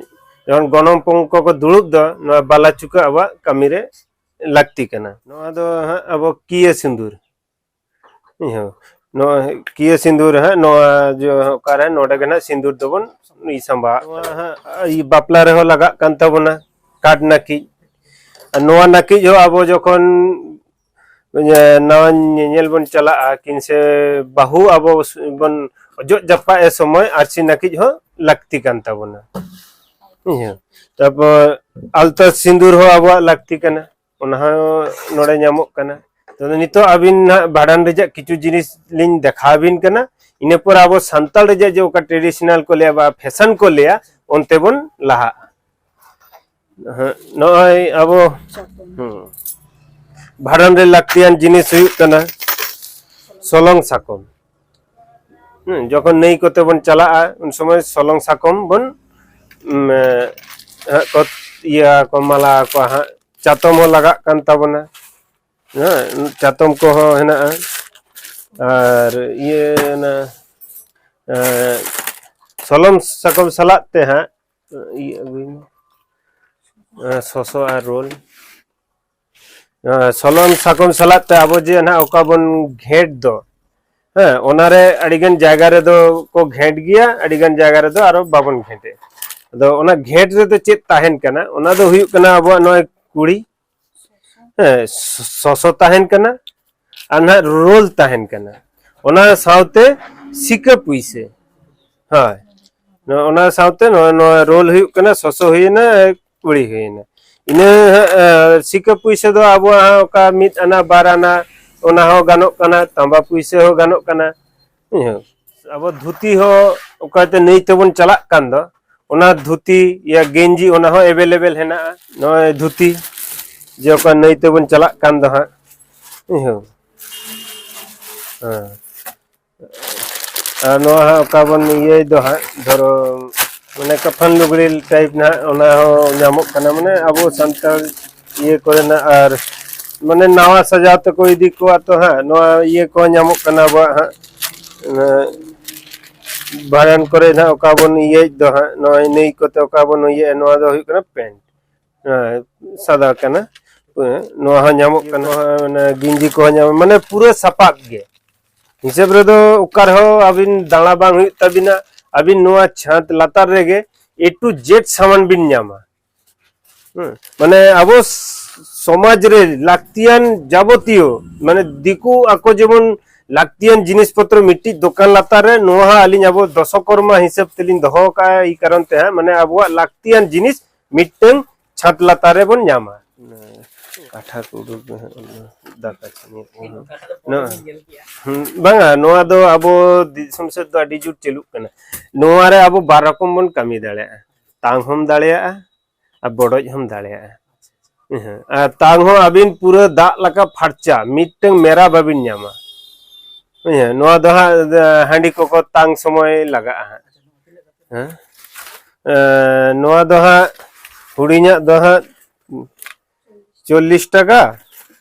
ᱡᱚᱠᱷᱚᱱ ᱜᱚᱱᱚᱝ ᱯᱚᱝ ᱠᱚᱠᱚ ᱫᱩᱲᱩᱵ ᱫᱚ, ᱱᱚᱣᱟ ᱵᱟᱞᱟ ᱪᱩᱠᱟᱹ ᱟᱵᱚᱣᱟᱜ ᱠᱟᱹᱢᱤ ᱨᱮ ᱞᱟᱹᱠᱛᱤ ᱠᱟᱱᱟ᱾ ᱱᱚᱣᱟ ᱫᱚ ᱦᱟᱸᱜ ᱟᱵᱚ ᱠᱤᱭᱟᱹ ᱥᱤᱸᱫᱩᱨ᱾ ᱦᱮᱸ, ᱱᱚᱣᱟ ᱠᱤᱭᱟᱹ ᱥᱤᱸᱫᱩᱨ ᱦᱟᱸᱜ, ᱱᱚᱣᱟ ᱡᱚ ᱚᱠᱟᱨᱮ ᱱᱚᱰᱮ ᱜᱮ ᱱᱟᱜ ᱥᱤᱸᱫᱩᱨ ᱫᱚᱵᱚᱱ ᱥᱟᱢᱵᱟᱣᱟᱜ ᱠᱟᱱᱟ᱾ ᱱᱚᱣᱟ ᱦᱟᱸᱜ ᱵᱟᱯᱞᱟ ᱨᱮᱦᱚᱸ ᱞᱟᱜᱟᱜ ᱠᱟᱱ ᱛᱟᱵᱚᱱᱟ ᱠᱟᱴ ᱱᱟᱹᱠᱤᱡ᱾ ᱟᱨ ᱱᱚᱣᱟ ᱱᱟᱹᱠᱤᱡ ᱦᱚᱸ ᱟᱵᱚ ᱡᱚᱠᱷᱚᱱ ᱱᱟᱣᱟ ᱧᱮᱧᱮᱞ ᱵᱚᱱ ᱪᱟᱞᱟᱜᱼᱟ, ᱠᱤᱱ ᱥᱮ ᱵᱟᱹᱦᱩ ᱟᱵᱚ ᱵᱚᱱ ᱚᱡᱚᱜ ᱡᱟᱯᱟᱜ ᱮ ᱥᱚᱢᱚᱭ ᱟᱨᱥᱤ ᱱᱟᱹᱠᱤᱡ ᱦᱚᱸ ᱞᱟᱹᱠᱛᱤ ᱠᱟᱱ ᱛᱟᱵᱚᱱᱟ᱾ ᱦᱮᱸ, ᱛᱟᱨᱯᱚᱨ ᱟᱞᱛᱟ ᱥᱤᱸᱫᱩᱨ ᱦᱚᱸ ᱟᱵᱚᱣᱟᱜ ᱞᱟᱹᱠᱛᱤ ᱠᱟᱱᱟ, ᱚᱱᱟ ᱦᱚᱸ ᱱᱚᱰᱮ ᱧᱟᱢᱚᱜ ᱠᱟᱱᱟ᱾ ᱛᱚ, ᱱᱤᱛᱚᱜ ᱟᱹᱵᱤᱱ ᱱᱟᱦᱟᱜ ᱵᱷᱟᱸᱰᱟᱱ ᱨᱮᱭᱟᱜ ᱠᱤᱪᱷᱩ ᱡᱤᱱᱤᱥ ᱞᱤᱧ ᱫᱮᱠᱷᱟᱣ ᱟᱵᱤᱱ ᱠᱟᱱᱟ, ᱤᱱᱟᱹ ᱯᱚᱨ ᱟᱵᱚ ᱥᱟᱱᱛᱟᱲ ᱨᱮᱭᱟᱜ ᱡᱮ ᱚᱠᱟ ᱴᱨᱮᱰᱤᱥᱚᱱᱟᱞ ᱠᱚ ᱞᱟᱹᱭᱟ ᱵᱟ ᱯᱷᱮᱥᱚᱱ ᱠᱚ ᱞᱟᱹᱭᱟ, ᱚᱱᱛᱮ ᱵᱚᱱ ᱞᱟᱦᱟᱜᱼᱟ᱾ ᱦᱮᱸ, ᱱᱚᱜᱼᱚᱭ ᱟᱵᱚ, ᱦᱮᱸ, ᱵᱷᱟᱸᱰᱟᱱ ᱨᱮ ᱞᱟᱹᱠᱛᱤᱭᱟᱱ ᱡᱤᱱᱤᱥ ᱦᱩᱭᱩᱜ ᱠᱟᱱᱟ ᱥᱚᱞᱚᱝ ᱥᱟᱠᱚᱢ᱾ ᱦᱮᱸ, ᱡᱚᱠᱷᱚᱱ ᱱᱟᱹᱭ ᱠᱚᱛᱮ ᱵᱚᱱ ᱪᱟᱞᱟᱜᱼᱟ, ᱩᱱ ᱥᱚᱢᱚᱭ ᱥᱚᱞᱚᱝ ᱥᱟᱠᱚᱢ ᱵᱚᱱ, ᱩᱢ, ᱮ, ᱦᱟᱸᱜ ᱠᱚ ᱤᱭᱟᱹ ᱟᱠᱚ, ᱢᱟᱞᱟ ᱟᱠᱚ ᱦᱟᱸᱜ᱾ ᱪᱟᱛᱚᱢ ᱦᱚᱸ ᱞᱟᱜᱟᱜ ᱠᱟᱱ ᱛᱟᱵᱚᱱᱟ᱾ ᱦᱮᱸ, ᱪᱟᱛᱚᱢ ᱠᱚᱦᱚᱸ ᱦᱮᱱᱟᱜᱼᱟ᱾ ᱟᱨ ᱤᱭᱟᱹ ᱚᱱᱟ, ᱮ, ᱥᱚᱞᱚᱝ ᱥᱟᱠᱚᱢ ᱥᱟᱞᱟᱜ ᱛᱮ ᱦᱟᱸᱜ ᱤᱭᱟᱹ ᱟᱹᱜᱩᱭ ᱢᱮ᱾ ᱮ, ᱥᱚᱥᱚ ᱟᱨ ᱨᱳᱞ᱾ ᱮ, ᱥᱚᱞᱚᱝ ᱥᱟᱠᱚᱢ ᱥᱟᱞᱟᱜ ᱛᱮ ᱟᱵᱚ ᱡᱮ ᱱᱟᱦᱟᱜ ᱚᱠᱟ ᱵᱚᱱ ᱜᱷᱮᱸᱴ ᱫᱚ, ᱦᱮᱸ, ᱚᱱᱟᱨᱮ ᱟᱹᱰᱤᱜᱟᱱ ᱡᱟᱭᱜᱟ ᱨᱮᱫᱚ ᱠᱚ ᱜᱷᱮᱸᱴ ᱜᱮᱭᱟ, ᱟᱹᱰᱤᱜᱟᱱ ᱡᱟᱭᱜᱟ ᱨᱮᱫᱚ ᱟᱨᱚ ᱵᱟᱵᱚᱱ ᱜᱷᱮᱸᱴᱮᱜᱼᱟ᱾ ᱟᱫᱚ ᱚᱱᱟ ᱜᱷᱮᱸᱴ ᱨᱮᱫᱚ ᱪᱮᱫ ᱛᱟᱦᱮᱱ ᱠᱟᱱᱟ? ᱚᱱᱟ ᱫᱚ ᱦᱩᱭᱩᱜ ᱠᱟᱱᱟ ᱟᱵᱚᱣᱟᱜ ᱱᱚᱜᱼᱚᱭ ᱠᱩᱲᱤ, ᱦᱮᱸ, ᱥᱚ-, ᱥᱚᱥᱚ ᱛᱟᱦᱮᱱ ᱠᱟᱱᱟ, ᱟᱨ ᱱᱟᱦᱟᱜ ᱨᱳᱞ ᱛᱟᱦᱮᱱ ᱠᱟᱱᱟ, ᱚᱱᱟ ᱥᱟᱶᱛᱮ ᱥᱤᱠᱟᱹ ᱯᱩᱭᱥᱟᱹ᱾ ᱦᱳᱭ, ᱱᱚ-, ᱚᱱᱟ ᱥᱟᱶᱛᱮ ᱱᱚᱣᱟ, ᱱᱚᱣᱟ ᱨᱳᱞ ᱦᱩᱭᱩᱜ ᱠᱟᱱᱟ, ᱥᱚᱥᱚ ᱦᱩᱭᱮᱱᱟ, ᱠᱩᱲᱤ ᱦᱩᱭᱱᱟ᱾ ᱤᱱᱟᱹ ᱦᱟᱸᱜ, ᱮ, ᱥᱤᱠᱟᱹ ᱯᱩᱭᱥᱟᱹ ᱫᱚ ᱟᱵᱚᱣᱟᱜ ᱦᱟᱸᱜ ᱚᱠᱟ ᱢᱤᱫ ᱟᱱᱟ, ᱵᱟᱨ ᱟᱱᱟ, ᱚᱱᱟ ᱦᱚᱸ ᱜᱟᱱᱚᱜ ᱠᱟᱱᱟ, ᱛᱟᱸᱵᱟ ᱯᱩᱭᱥᱟᱹ ᱦᱚᱸ ᱜᱟᱱᱚᱜ ᱠᱟᱱᱟ᱾ ᱦᱮᱸ᱾ ᱟᱵᱚ ᱫᱷᱩᱛᱤ ᱦᱚᱸ ᱚᱠᱟᱛᱮ ᱱᱟᱹᱭ ᱛᱮᱵᱚᱱ ᱪᱟᱞᱟᱜ ᱠᱟᱱ ᱫᱚ, ᱚᱱᱟ ᱫᱷᱩᱛᱤ ᱭᱟ ᱜᱮᱧᱡᱤ, ᱚᱱᱟ ᱦᱚᱸ available ᱦᱮᱱᱟᱜᱼᱟ᱾ ᱱᱚᱜᱼᱚᱭ ᱫᱷᱩᱛᱤ, ᱡᱮ ᱚᱠᱟ ᱱᱟᱹᱭ ᱛᱮᱵᱚᱱ ᱪᱟᱞᱟᱜ ᱠᱟᱱ ᱫᱚ ᱦᱟᱸᱜ᱾ ᱦᱮᱸ᱾ ᱦᱮᱸ᱾ ᱟᱨ ᱱᱚᱣᱟ ᱦᱟᱸᱜ ᱚᱠᱟ ᱵᱚᱱ ᱤᱭᱟᱹᱭ ᱫᱚ ᱦᱟᱸᱜ, ᱫᱷᱚᱨᱚ, ᱢᱟᱱᱮ ᱠᱟᱯᱷᱟᱱ ᱞᱩᱜᱽᱲᱤ type ᱱᱟᱦᱟᱜ, ᱚᱱᱟ ᱦᱚᱸ ᱧᱟᱢᱚᱜ ᱠᱟᱱᱟ, ᱢᱟᱱᱮ ᱟᱵᱚ ᱥᱟᱱᱛᱟᱲ ᱤᱭᱟᱹ ᱠᱚᱨᱮᱱᱟᱜ᱾ ᱟᱨ ᱢᱟᱱᱮ ᱱᱟᱣᱟ ᱥᱟᱡᱟᱣ ᱛᱮᱠᱚ ᱤᱫᱤ ᱠᱚᱣᱟ ᱛᱚ ᱦᱟᱸᱜ, ᱱᱚᱣᱟ ᱤᱭᱟᱹ ᱠᱚ ᱧᱟᱢᱚᱜ ᱠᱟᱱᱟ ᱟᱵᱚᱣᱟᱜ ᱦᱟᱸᱜ, ᱚᱱᱟ ᱵᱷᱟᱸᱰᱟᱱ ᱠᱚᱨᱮ ᱱᱟᱦᱟᱜ ᱚᱠᱟ ᱵᱚᱱ ᱤᱭᱟᱹᱭᱮᱫ ᱫᱚ ᱦᱟᱸᱜ, ᱱᱚᱜᱼᱚᱭ ᱱᱟᱹᱭ ᱠᱚᱛᱮ ᱚᱠᱟ ᱵᱚᱱ ᱤᱭᱟᱹᱭᱟ, ᱱᱚᱣᱟ ᱫᱚ ᱦᱩᱭᱩᱜ ᱠᱟᱱᱟ ᱯᱮᱱᱴ᱾ ᱦᱮᱸ, ᱥᱟᱫᱟ ᱠᱟᱱᱟ᱾ ᱱᱚᱣᱟ ᱦᱚᱸ ᱧᱟᱢᱚᱜ ᱠᱟᱱᱟ᱾ ᱱᱚᱣᱟ ᱦᱚᱸ ᱚᱱᱟ ᱜᱮᱧᱡᱤ ᱠᱚᱦᱚᱸ ᱧᱟᱢᱚᱜ, ᱢᱟᱱᱮ ᱯᱩᱨᱟᱹ ᱥᱟᱯᱟᱵ ᱜᱮ᱾ ᱦᱤᱥᱟᱹᱵ ᱨᱮᱫᱚ ᱚᱠᱟ ᱨᱮᱦᱚᱸ ᱟᱹᱵᱤᱱ ᱫᱟᱬᱟ ᱵᱟᱝ ᱦᱩᱭᱩᱜ ᱛᱟᱹᱵᱤᱱᱟ, ᱟᱹᱵᱤᱱ ᱱᱚᱣᱟ ᱪᱷᱟᱸᱫᱽ ᱞᱟᱛᱟᱨ ᱨᱮᱜᱮ A to Z ᱥᱟᱢᱟᱱ ᱵᱤᱱ ᱧᱟᱢᱟ᱾ ᱦᱮᱸ, ᱢᱟᱱᱮ ᱟᱵᱚ ᱥ-, ᱥᱚᱢᱟᱡᱽ ᱨᱮ ᱞᱟᱹᱠᱛᱤᱭᱟᱱ ᱡᱟᱵᱚᱛᱤᱭᱚ, ᱢᱟᱱᱮ ᱫᱤᱠᱩ ᱟᱠᱚ ᱡᱮᱢᱚᱱ ᱞᱟᱹᱠᱛᱤᱭᱟᱱ ᱡᱤᱱᱤᱥ ᱯᱚᱛᱨᱚ ᱢᱤᱫᱴᱤᱡ ᱫᱚᱠᱟᱱ ᱞᱟᱛᱟᱨ ᱨᱮ, ᱱᱚᱣᱟ ᱦᱚᱸ ᱟᱹᱞᱤᱧ ᱟᱵᱚ ᱫᱚᱥᱚᱠᱚᱨᱢᱟ ᱦᱤᱥᱟᱹᱵ ᱛᱮᱞᱤᱧ ᱫᱚᱦᱚ ᱠᱟᱜᱼᱟ, ᱮᱭ ᱠᱟᱨᱚᱱ ᱛᱮ ᱦᱟᱸᱜ, ᱢᱟᱱᱮ ᱟᱵᱚᱣᱟᱜ ᱞᱟᱹᱠᱛᱤᱭᱟᱱ ᱡᱤᱱᱤᱥ ᱢᱤᱫᱴᱟᱝ ᱪᱷᱟᱸᱫᱽ ᱞᱟᱛᱟᱨ ᱨᱮᱵᱚᱱ ᱧᱟᱢᱟ᱾ ᱠᱟᱴᱷᱟ ᱠᱚ ᱩᱰᱩᱠ ᱢᱮ ᱦᱟᱸᱜ, ᱫᱟᱠᱟ ᱪᱷᱟᱱᱤ ᱠᱚ᱾ ᱱᱚᱣᱟ, ᱦᱩᱸ, ᱵᱟᱝᱟ, ᱱᱚᱣᱟ ᱫᱚ ᱟᱵᱚ ᱫᱤᱥᱚᱢ ᱥᱮᱫ ᱫᱚ ᱟᱹᱰᱤ ᱡᱳᱨ ᱪᱟᱹᱞᱩᱜ ᱠᱟᱱᱟ᱾ ᱱᱚᱣᱟ ᱨᱮ ᱟᱵᱚ ᱵᱟᱨ ᱨᱚᱠᱚᱢ ᱵᱚᱱ ᱠᱟᱹᱢᱤ ᱫᱟᱲᱮᱭᱟᱜᱼᱟ, ᱛᱟᱝ ᱦᱚᱸᱢ ᱫᱟᱲᱮᱭᱟᱜᱼᱟ ᱟᱨ ᱵᱚᱰᱚᱡ ᱦᱚᱸᱢ ᱫᱟᱲᱮᱭᱟᱜᱼᱟ᱾ ᱦᱮᱸ, ᱟᱨ ᱛᱟᱝ ᱦᱚᱸ ᱟᱹᱵᱤᱱ ᱯᱩᱨᱟᱹ ᱫᱟᱜ ᱞᱮᱠᱟ ᱯᱷᱟᱨᱪᱟ, ᱢᱤᱫᱴᱟᱝ ᱢᱮᱨᱟ ᱵᱟᱵᱤᱱ ᱧᱟᱢᱟ᱾ ᱦᱮᱸ, ᱱᱚᱣᱟ ᱫᱚ ᱦᱟᱸᱜ, ᱦᱟᱺᱰᱤ ᱠᱚᱠᱚ ᱛᱟᱝ ᱥᱚᱢᱚᱭ ᱞᱟᱜᱟᱜᱼᱟ ᱦᱟᱸᱜ᱾ ᱦᱮᱸ? ᱮ, ᱱᱚᱣᱟ ᱫᱚ ᱦᱟᱸᱜ, ᱦᱩᱰᱤᱧᱟᱜ ᱫᱚ ᱦᱟᱸᱜ ᱪᱚᱞᱞᱤᱥ ᱴᱟᱠᱟ,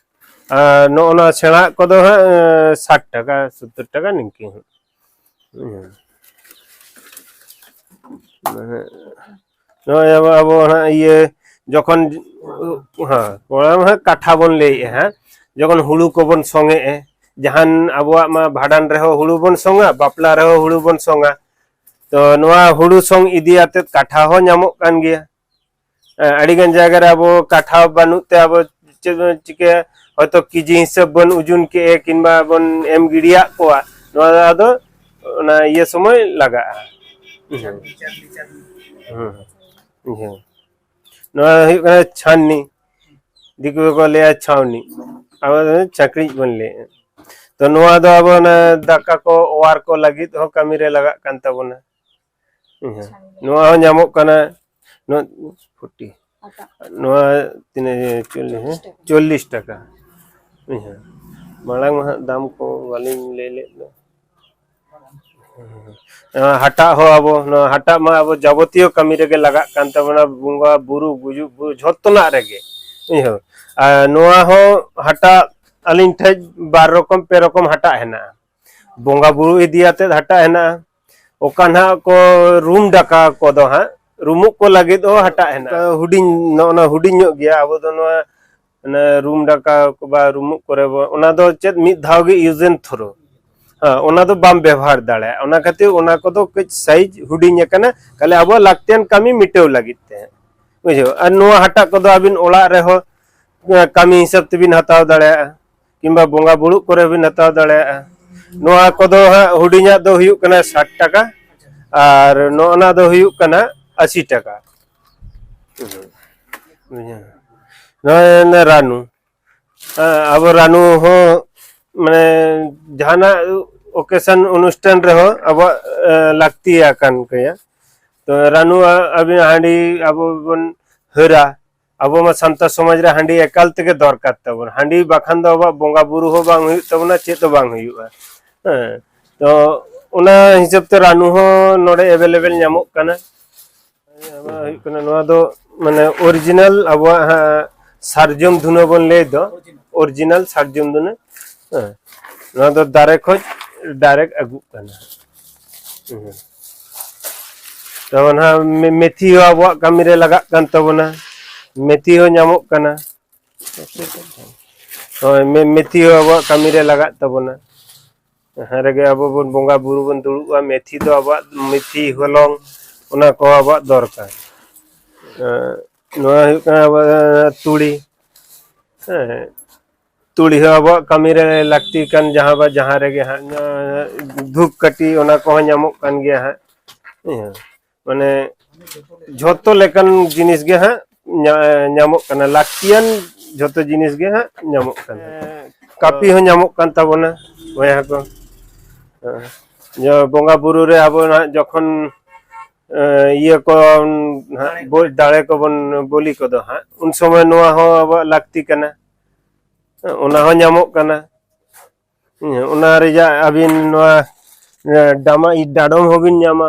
ᱟᱨ ᱱᱚᱜᱼᱚ ᱱᱚᱣᱟ ᱥᱮᱬᱟᱜ ᱠᱚᱫᱚ ᱦᱟᱸᱜ, ᱮ, ᱥᱟᱴ ᱴᱟᱠᱟ, ᱥᱳᱛᱛᱳᱨ ᱴᱟᱠᱟ ᱱᱤᱝᱠᱟᱹ ᱦᱟᱸᱜ᱾ ᱦᱮᱸ᱾ ᱢᱟᱱᱮ, ᱱᱚᱜᱼᱚᱭ ᱟᱵᱚ, ᱟᱵᱚ ᱦᱟᱸᱜ ᱤᱭᱟᱹ ᱡᱚᱠᱷᱚᱱ, ᱦᱮᱸ, ᱚᱱᱟ ᱢᱟ ᱦᱟᱸᱜ ᱠᱟᱴᱷᱟ ᱵᱚᱱ ᱞᱟᱹᱭᱮᱜᱼᱟ ᱦᱟᱸᱜ, ᱡᱚᱠᱷᱚᱱ ᱦᱩᱲᱩ ᱠᱚᱵᱚᱱ ᱥᱚᱝᱮᱜᱼᱟ, ᱡᱟᱦᱟᱱ ᱟᱵᱚᱣᱟᱜ ᱢᱟ ᱵᱷᱟᱸᱰᱟᱱ ᱨᱮᱦᱚᱸ ᱦᱩᱲᱩ ᱵᱚᱱ ᱥᱚᱝᱟ, ᱵᱟᱯᱞᱟ ᱨᱮᱦᱚᱸ ᱦᱩᱲᱩ ᱵᱚᱱ ᱥᱚᱝᱟ, ᱛᱚ ᱱᱚᱣᱟ ᱦᱩᱲᱩ ᱥᱚᱝ ᱤᱫᱤ ᱟᱛᱮᱫ ᱠᱟᱴᱷᱟ ᱦᱚᱸ ᱧᱟᱢᱚᱜ ᱠᱟᱱ ᱜᱮᱭᱟ᱾ ᱮᱸ, ᱟᱹᱰᱤᱜᱟᱱ ᱡᱟᱭᱜᱟ ᱨᱮ ᱟᱵᱚ ᱠᱟᱴᱷᱟ ᱵᱟᱹᱱᱩᱜ ᱛᱮ ᱟᱵᱚ ᱪᱮᱫ ᱵᱚᱱ ᱪᱤᱠᱟᱹᱭᱟ, ᱦᱚᱭᱛᱚ ᱠᱮᱡᱤ ᱦᱤᱥᱟᱹᱵ ᱵᱚᱱ ᱳᱡᱚᱱ ᱠᱮᱜᱼᱟ ᱠᱤᱝᱵᱟ ᱵᱚᱱ ᱮᱢ ᱜᱤᱰᱤᱭᱟᱜ ᱠᱚᱣᱟ, ᱱᱚᱣᱟ ᱫᱚ ᱟᱫᱚ ᱚᱱᱟ ᱤᱭᱟᱹ ᱥᱚᱢᱚᱭ ᱞᱟᱜᱟᱜᱼᱟ᱾ ᱦᱮᱸ᱾ ᱦᱮᱸ᱾ ᱱᱚᱣᱟ ᱦᱩᱭᱩᱜ ᱠᱟᱱᱟ ᱪᱷᱟᱱᱱᱤ, ᱫᱤᱠᱩ ᱫᱚᱠᱚ ᱞᱟᱹᱭᱟ ᱪᱷᱟᱣᱱᱤ, ᱟᱵᱚ ᱫᱚ ᱪᱟᱹᱠᱲᱤᱡ ᱵᱚᱱ ᱞᱟᱹᱭᱟ᱾ ᱛᱚ ᱱᱚᱣᱟ ᱫᱚ ᱟᱵᱚ ᱚᱱᱟ ᱫᱟᱠᱟ ᱠᱚ ᱚᱣᱟᱨ ᱠᱚ ᱞᱟᱹᱜᱤᱫ ᱦᱚᱸ ᱠᱟᱹᱢᱤ ᱨᱮ ᱞᱟᱜᱟᱜ ᱠᱟᱱ ᱛᱟᱵᱚᱱᱟ᱾ ᱦᱮᱸ᱾ ᱱᱚᱣᱟ ᱦᱚᱸ ᱧᱟᱢᱚᱜ ᱠᱟᱱᱟ, ᱱᱚᱣᱟ ᱯᱷᱳᱨᱴᱤ, ᱱᱚᱣᱟ ᱛᱤᱱᱟᱹᱜ? ᱪᱚᱞᱞᱤᱥ, ᱦᱮᱸ? ᱪᱚᱞᱞᱤᱥ ᱴᱟᱠᱟ᱾ ᱦᱮᱸ᱾ ᱢᱟᱲᱟᱝ ᱢᱟ ᱦᱟᱸᱜ ᱫᱟᱢ ᱠᱚ ᱵᱟᱹᱞᱤᱧ ᱞᱟᱹᱭ ᱞᱮᱫ ᱫᱚ᱾ ᱱᱚᱣᱟ ᱦᱟᱴᱟᱜ ᱦᱚᱸ ᱟᱵᱚ, ᱱᱚᱣᱟ ᱦᱟᱴᱟᱜ ᱢᱟ ᱟᱵᱚ ᱡᱟᱵᱚᱛᱤᱭᱚ ᱠᱟᱹᱢᱤ ᱨᱮᱜᱮ ᱞᱟᱜᱟᱜ ᱠᱟᱱ ᱛᱟᱵᱚᱱᱟ, ᱵᱚᱸᱜᱟ ᱵᱩᱨᱩ, ᱜᱩᱡᱩᱜ ᱵᱩᱨᱩ, ᱡᱷᱚᱛᱚᱱᱟᱜ ᱨᱮᱜᱮ᱾ ᱵᱩᱡᱷᱟᱹᱣ? ᱟᱨ ᱱᱚᱣᱟ ᱦᱚᱸ ᱦᱟᱴᱟᱜ ᱟᱹᱞᱤᱧ ᱴᱷᱮᱡ ᱵᱟᱨ ᱨᱚᱠᱚᱢ ᱯᱮ ᱨᱚᱠᱚᱢ ᱦᱟᱴᱟᱜ ᱦᱮᱱᱟᱜᱼᱟ᱾ ᱵᱚᱸᱜᱟ ᱵᱩᱨᱩ ᱤᱫᱤ ᱟᱛᱮᱫ ᱦᱟᱴᱟᱜ ᱦᱮᱱᱟᱜᱼᱟ, ᱚᱠᱟ ᱱᱟᱦᱟᱜ ᱠᱚ ᱨᱩᱢ ᱰᱟᱠᱟ ᱠᱚᱫᱚ ᱦᱟᱸᱜ, ᱨᱩᱢᱩᱜ ᱠᱚ ᱞᱟᱹᱜᱤᱫ ᱦᱚᱸ ᱦᱟᱴᱟᱜ ᱦᱮᱱᱟᱜᱼᱟ᱾ ᱦᱩᱰᱤᱧ, ᱱᱚᱜᱼᱚ ᱱᱟ ᱦᱩᱰᱤᱧ ᱧᱚᱜ ᱜᱮᱭᱟ, ᱟᱵᱚ ᱫᱚ ᱱᱚᱣᱟ ᱚᱱᱟ ᱨᱩᱢ ᱰᱟᱠᱟ ᱠᱚ ᱵᱟ ᱨᱩᱢᱩᱜ ᱠᱚᱨᱮ ᱵᱚ, ᱚᱱᱟ ᱫᱚ ᱪᱮᱫ ᱢᱤᱫ ᱫᱷᱟᱣ ᱜᱮ use and throw᱾ ᱦᱮᱸ, ᱚᱱᱟ ᱫᱚ ᱵᱟᱢ ᱵᱮᱵᱚᱦᱟᱨ ᱫᱟᱲᱮᱭᱟᱜᱼᱟ᱾ ᱚᱱᱟ ᱠᱷᱟᱹᱛᱤᱨ ᱚᱱᱟ ᱠᱚᱫᱚ ᱠᱟᱹᱡ ᱥᱟᱭᱤᱡ ᱦᱩᱰᱤᱧ ᱟᱠᱟᱱᱟ, ᱠᱷᱟᱹᱞᱤ ᱟᱵᱚᱣᱟᱜ ᱞᱟᱹᱠᱛᱤᱭᱟᱱ ᱠᱟᱹᱢᱤ ᱢᱤᱴᱟᱹᱣ ᱞᱟᱹᱜᱤᱫ ᱛᱮ, ᱵᱩᱡᱷᱟᱹᱣ᱾ ᱟᱨ ᱱᱚᱣᱟ ᱦᱟᱴᱟᱜ ᱠᱚᱫᱚ ᱟᱹᱵᱤᱱ ᱚᱲᱟᱜ ᱨᱮᱦᱚᱸ, ᱮ, ᱠᱟᱹᱢᱤ ᱦᱤᱥᱟᱹᱵ ᱛᱮᱵᱤᱱ ᱦᱟᱛᱟᱣ ᱫᱟᱲᱮᱭᱟᱜᱼᱟ, ᱠᱤᱝᱵᱟ ᱵᱚᱸᱜᱟ ᱵᱩᱲᱩᱜ ᱠᱚᱨᱮ ᱵᱤᱱ ᱦᱟᱛᱟᱣ ᱫᱟᱲᱮᱭᱟᱜᱼᱟ᱾ ᱱᱚᱣᱟ ᱠᱚᱫᱚ ᱦᱟᱸᱜ ᱦᱩᱰᱤᱧᱟᱜ ᱫᱚ ᱦᱩᱭᱩᱜ ᱠᱟᱱᱟ ᱥᱟᱴ ᱴᱟᱠᱟ, ᱟᱨ ᱱᱚᱜᱼᱚ ᱱᱟ ᱫᱚ ᱦᱩᱭᱩᱜ ᱠᱟᱱᱟ ᱟᱥᱤ ᱴᱟᱠᱟ᱾ ᱵᱩᱡᱷᱟᱹᱣ᱾ ᱱᱚᱜᱼᱚᱭ ᱨᱟᱱᱩ, ᱦᱮᱸ, ᱟᱵᱚ ᱨᱟᱱᱩ ᱦᱚᱸ ᱢᱟᱱᱮ ᱡᱟᱦᱟᱱᱟᱜ occasion ᱚᱱᱩᱥᱴᱷᱟᱱ ᱨᱮᱦᱚᱸ ᱟᱵᱚᱣᱟᱜ, ᱮ, ᱞᱟᱹᱠᱛᱤ ᱟᱠᱟᱱ ᱜᱮᱭᱟ᱾ ᱛᱚ ᱨᱟᱱᱩ ᱟ-, ᱟᱵᱤᱱ ᱦᱟᱺᱰᱤ ᱟᱵᱚ ᱵᱚᱱ ᱦᱟᱹᱨᱟ, ᱟᱵᱚ ᱢᱟ ᱥᱟᱱᱛᱟᱲ ᱥᱚᱢᱟᱡᱽ ᱨᱮ ᱦᱟᱺᱰᱤ ᱮᱠᱟᱞ ᱛᱮᱜᱮ ᱫᱚᱨᱠᱟᱨ ᱛᱟᱵᱚᱱ᱾ ᱦᱟᱺᱰᱤ ᱵᱟᱠᱷᱟᱱ ᱫᱚ ᱟᱵᱚᱣᱟᱜ ᱵᱚᱸᱜᱟ ᱵᱩᱨᱩ ᱦᱚᱸ ᱵᱟᱝ ᱦᱩᱭᱩᱜ ᱛᱟᱵᱚᱱᱟ, ᱪᱮᱫ ᱦᱚᱸ ᱵᱟᱝ ᱦᱩᱭᱩᱜᱼᱟ᱾ ᱦᱮᱸ, ᱛᱚ ᱚᱱᱟ ᱦᱤᱥᱟᱹᱵ ᱛᱮ ᱨᱟᱱᱩ ᱦᱚᱸ ᱱᱚᱰᱮ available ᱧᱟᱢᱚᱜ ᱠᱟᱱᱟ᱾ ᱱᱚᱣᱟ ᱦᱩᱭᱩᱜ ᱠᱟᱱᱟ, ᱱᱚᱣᱟ ᱫᱚ ᱢᱟᱱᱮ original ᱟᱵᱚᱣᱟᱜ ᱦᱟᱸᱜ ᱥᱟᱨᱡᱚᱢ ᱫᱷᱩᱱᱟᱹ ᱵᱚᱱ ᱞᱟᱹᱭ ᱫᱚ, original ᱥᱟᱨᱡᱚᱢ ᱫᱷᱩᱱᱟᱹ᱾ ᱦᱮᱸ, ᱱᱚᱣᱟ ᱫᱚ ᱫᱟᱨᱮ ᱠᱷᱚᱡ direct ᱟᱹᱜᱩᱜ ᱠᱟᱱᱟ᱾ ᱦᱮᱸ᱾ ᱛᱟᱨᱯᱚᱨ ᱱᱟᱦᱟᱜ ᱢᱮ-, ᱢᱮᱛᱷᱤ ᱦᱚᱸ ᱟᱵᱚᱣᱟᱜ ᱠᱟᱹᱢᱤ ᱨᱮ ᱞᱟᱜᱟᱜ ᱠᱟᱱ ᱛᱟᱵᱚᱱᱟ, ᱢᱮᱛᱷᱤ ᱦᱚᱸ ᱧᱟᱢᱚᱜ ᱠᱟᱱᱟ᱾ ᱦᱳᱭ, ᱢᱮ-, ᱢᱮᱛᱷᱤ ᱦᱚᱸ ᱟᱵᱚᱣᱟᱜ ᱠᱟᱹᱢᱤ ᱨᱮ ᱞᱟᱜᱟᱜ ᱛᱟᱵᱚᱱᱟ᱾ ᱡᱟᱦᱟᱸ ᱨᱮᱜᱮ ᱟᱵᱚ ᱵᱚᱱ ᱵᱚᱸᱜᱟ ᱵᱩᱨᱩ ᱵᱚᱱ ᱫᱩᱲᱩᱵᱼᱟ, ᱢᱮᱛᱷᱤ ᱫᱚ ᱟᱵᱚᱣᱟᱜ, ᱢᱮᱛᱷᱤ ᱦᱚᱞᱚᱝ, ᱚᱱᱟ ᱠᱚ ᱟᱵᱚᱣᱟᱜ ᱫᱚᱨᱠᱟᱨ᱾ ᱮᱸ, ᱱᱚᱣᱟ ᱦᱩᱭᱩᱜ ᱠᱟᱱᱟ ᱟᱵᱚᱣᱟᱜ ᱛᱩᱲᱤ᱾ ᱦᱮᱸ, ᱛᱩᱲᱤ ᱦᱚᱸ ᱟᱵᱚᱣᱟᱜ ᱠᱟᱹᱢᱤ ᱨᱮ ᱞᱟᱹᱠᱛᱤ ᱠᱟᱱ, ᱡᱟᱦᱟᱸ ᱵᱟ ᱡᱟᱦᱟᱸ ᱨᱮᱜᱮ ᱦᱟᱸᱜ, ᱮᱸ, ᱫᱷᱩᱯ ᱠᱟᱹᱴᱷᱤ, ᱚᱱᱟ ᱠᱚᱦᱚᱸ ᱧᱟᱢᱚᱜ ᱠᱟᱱ ᱜᱮᱭᱟ ᱦᱟᱸᱜ᱾ ᱦᱮᱸ, ᱢᱟᱱᱮ ᱡᱷᱚᱛᱚ ᱞᱮᱠᱟᱱ ᱡᱤᱱᱤᱥ ᱜᱮ ᱦᱟᱸᱜ ᱧᱟ-, ᱧᱟᱢᱚᱜ ᱠᱟᱱᱟ, ᱞᱟᱹᱠᱛᱤᱭᱟᱱ ᱡᱷᱚᱛᱚ ᱡᱤᱱᱤᱥ ᱜᱮ ᱦᱟᱸᱜ ᱧᱟᱢᱚᱜ ᱠᱟᱱᱟ᱾ ᱦᱮᱸ᱾ ᱠᱟᱹᱯᱤ ᱦᱚᱸ ᱧᱟᱢᱚᱜ ᱠᱟᱱ ᱛᱟᱵᱚᱱᱟ, ᱵᱚᱭᱦᱟ ᱠᱚ᱾ ᱦᱮᱸ᱾ ᱡᱮ ᱵᱚᱸᱜᱟ ᱵᱩᱨᱩ ᱨᱮ ᱟᱵᱚ ᱱᱟᱦᱟᱜ ᱡᱚᱠᱷᱚᱱ, ᱮ, ᱤᱭᱟᱹ ᱠᱚ ᱱᱟᱦᱟᱜ ᱫᱟᱲᱮ᱾ ᱵᱚ-, ᱫᱟᱲᱮ ᱠᱚᱵᱚᱱ ᱵᱚᱞᱤ ᱠᱚᱫᱚ ᱦᱟᱸᱜ, ᱩᱱ ᱥᱚᱢᱚᱭ ᱱᱚᱣᱟ ᱦᱚᱸ ᱟᱵᱚᱣᱟᱜ ᱞᱟᱹᱠᱛᱤ ᱠᱟᱱᱟ᱾ ᱚᱱᱟ ᱦᱚᱸ ᱧᱟᱢᱚᱜ ᱠᱟᱱᱟ᱾ ᱦᱮᱸ, ᱚᱱᱟ ᱨᱮᱭᱟᱜ ᱟᱹᱵᱤᱱ ᱱᱚᱣᱟ, ᱮ, ᱰᱟᱢᱟ-, ᱰᱟᱰᱚᱢ ᱦᱚᱸᱵᱤᱱ ᱧᱟᱢᱟ᱾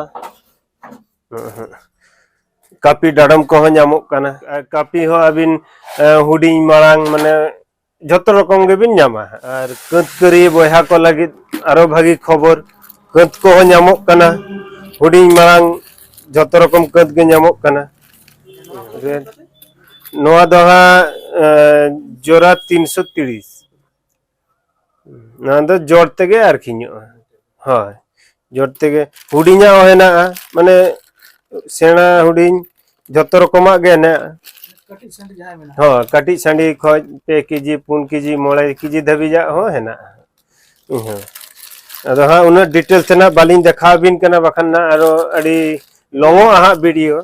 ᱠᱟᱹᱯᱤ ᱰᱟᱰᱚᱢ ᱠᱚᱦᱚᱸ ᱧᱟᱢᱚᱜ ᱠᱟᱱᱟ᱾ ᱟᱨ ᱠᱟᱹᱯᱤ ᱦᱚᱸ ᱟᱹᱵᱤᱱ, ᱮ, ᱦᱩᱰᱤᱧ ᱢᱟᱲᱟᱝ ᱢᱟᱱᱮ ᱡᱷᱚᱛᱚ ᱨᱚᱠᱚᱢ ᱜᱮᱵᱤᱱ ᱧᱟᱢᱟ᱾ ᱟᱨ ᱠᱟᱹᱛ ᱠᱟᱹᱨᱤ ᱵᱚᱭᱦᱟ ᱠᱚ ᱞᱟᱹᱜᱤᱫ ᱟᱨᱚ ᱵᱷᱟᱹᱜᱤ ᱠᱷᱚᱵᱚᱨ, ᱠᱟᱹᱛ ᱠᱚᱦᱚᱸ ᱧᱟᱢᱚᱜ ᱠᱟᱱᱟ᱾ ᱦᱩᱰᱤᱧ ᱢᱟᱲᱟᱝ ᱡᱷᱚᱛᱚ ᱨᱚᱠᱚᱢ ᱠᱟᱹᱛ ᱜᱮ ᱧᱟᱢᱚᱜ ᱠᱟᱱᱟ᱾ ᱱᱚᱣᱟ ᱫᱚ ᱦᱟᱸᱜ, ᱮ, ᱡᱳᱨᱟ ᱛᱤᱱᱥᱚ ᱛᱤᱨᱤᱥ᱾ ᱱᱚᱣᱟ ᱫᱚ ᱡᱚᱲ ᱛᱮᱜᱮ ᱟᱨᱠᱤᱧᱚᱜᱼᱟ᱾ ᱦᱳᱭ, ᱡᱚᱲ ᱛᱮᱜᱮ᱾ ᱦᱩᱰᱤᱧᱟᱜ ᱦᱚᱸ ᱦᱮᱱᱟᱜᱼᱟ, ᱢᱟᱱᱮ ᱥᱮᱬᱟ ᱦᱩᱰᱤᱧ ᱡᱷᱚᱛᱚ ᱨᱚᱠᱚᱢᱟᱜ ᱜᱮ ᱦᱮᱱᱟᱜᱼᱟ᱾ ᱠᱟᱹᱴᱤᱡ ᱥᱟᱺᱰᱤ ᱡᱟᱦᱟᱸᱭ ᱢᱮᱱᱟᱜᱼᱟ᱾ ᱦᱳᱭ, ᱠᱟᱹᱴᱤᱡ ᱥᱟᱺᱰᱤ ᱠᱷᱚᱡ ᱯᱮ ᱠᱮᱡᱤ, ᱯᱩᱱ ᱠᱮᱡᱤ, ᱢᱚᱬᱮ ᱠᱮᱡᱤ ᱫᱷᱟᱹᱵᱤᱡᱟᱜ ᱦᱚᱸ ᱦᱮᱱᱟᱜᱼᱟ᱾ ᱦᱳᱭ᱾ ᱟᱫᱚ ᱦᱟᱸᱜ ᱩᱱᱟᱹᱜ details ᱛᱮ ᱱᱟᱜ ᱵᱟᱹᱞᱤᱧ ᱫᱮᱠᱷᱟᱣ ᱟᱹᱵᱤᱱ ᱠᱟᱱᱟ, ᱵᱟᱠᱷᱟᱱ ᱱᱟᱜ ᱟᱨᱚ ᱟᱹᱰᱤ ᱞᱚᱝᱚᱜᱼᱟ ᱦᱟᱸᱜ video᱾